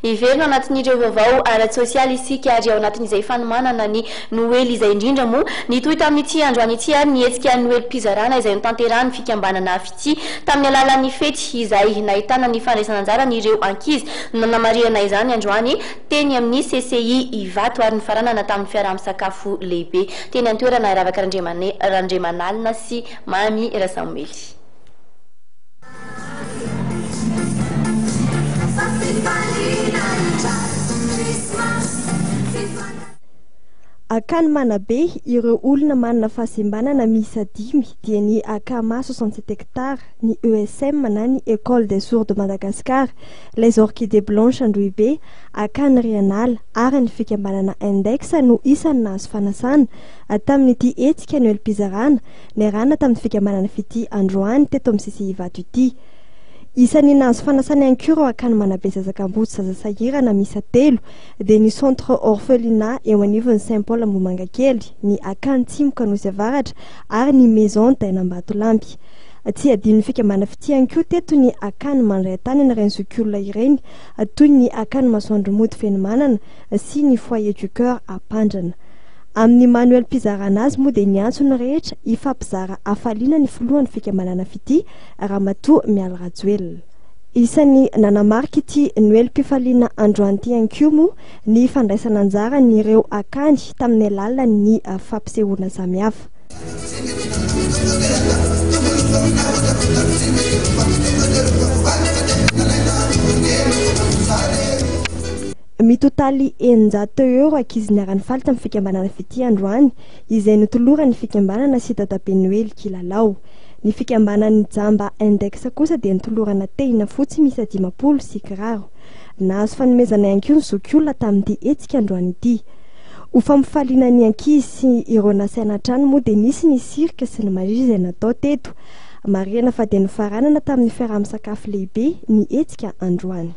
Hiverina anatin'ireo vaovao ara-tsosialy isika ary ao anatin'izay fanomanana ny Noely izay indrindra moa. Nitohy tamin'ity androany ity ary ny hetsika Noelim-pizarana izay notanterahan'ny fikambanana Fitia tamin'ny alalan'ny fety izay nahitana ny fandraisan'anjaran'ireo ankizy no nanamarihana izany androany teny amin'ny CCI Ivato ary nifaranana tamin'ny fiaraha-misakafo lehibe teny an-toerana Ravaka Randriamanalina sy Mamy Rasamoely. Akany Manabe, ireo olona manana fahasembanana miisa dimy dia ny Akama 67 hectares, ny ESM na ny Ecole des Sourds de Madagascar, Les Orchidées Blanches Androhibe, Akany Rianala ary ny fikambanana Index no isan'ny nahazo fanasana tamin'ity hetsika Noelim-pizarana niarahana tamin'ny fikambanana Fitia androany teto amin'ny CCI Ivato ity. Isan'ny nahazo fanasana ihany koa ireo akany manabe zaza kamboty zaza sahirana miisa telo dia ny Centre Orphelinat eo anivon'ny Saint Paul Ambohimangakely, ny Akany Tsimoka Anosy Avaratra ary ny Maison Daina Ambatolampy. Tsy adinon'ny fikambanana Fitia ihany koa teto ny Akany mandray an-tanana ireny zokiolona ireny toy ny Akany Masoandro Mody Fenomanana sy ny Foyer du Coeur Ampandrana. Amin'ny maha Noelim-pizarana azy moa dia niantso ny rehetra hifampizara hafaliana ny filohan'ny fikambanana Fitia, Ramatoa Mialy Rajoelina. Isan'ny nanamarika ity Noelim-pifaliana androany ity ihany koa moa ny fandraisana anjaran'ireo akany tamin'ny alalan'ny fampisehoana samihafa. Mitotaly 600 teo eo ireo ankizy niara-nifaly tamin'ny fikambanana Fitia androany, izay notoloran'ny fikambanana sy Dadabe Noely kilalao. Ny fikambanan'ny Jamba Index kosa dia notolorana tehina fotsy miisa 50 sy kiraro. Nahazo fanomezana ihany koa ny zokiolona tamin'ity hetsika androany ity. Ho fampifaliana ny ankizy sy ireo nasaina hatrany moa dia nisy ny cirque sy ny magie izay natao teto. Marihana fa dia nofaranana tamin'ny fiaraha-misakafo lehibe ny hetsika androany.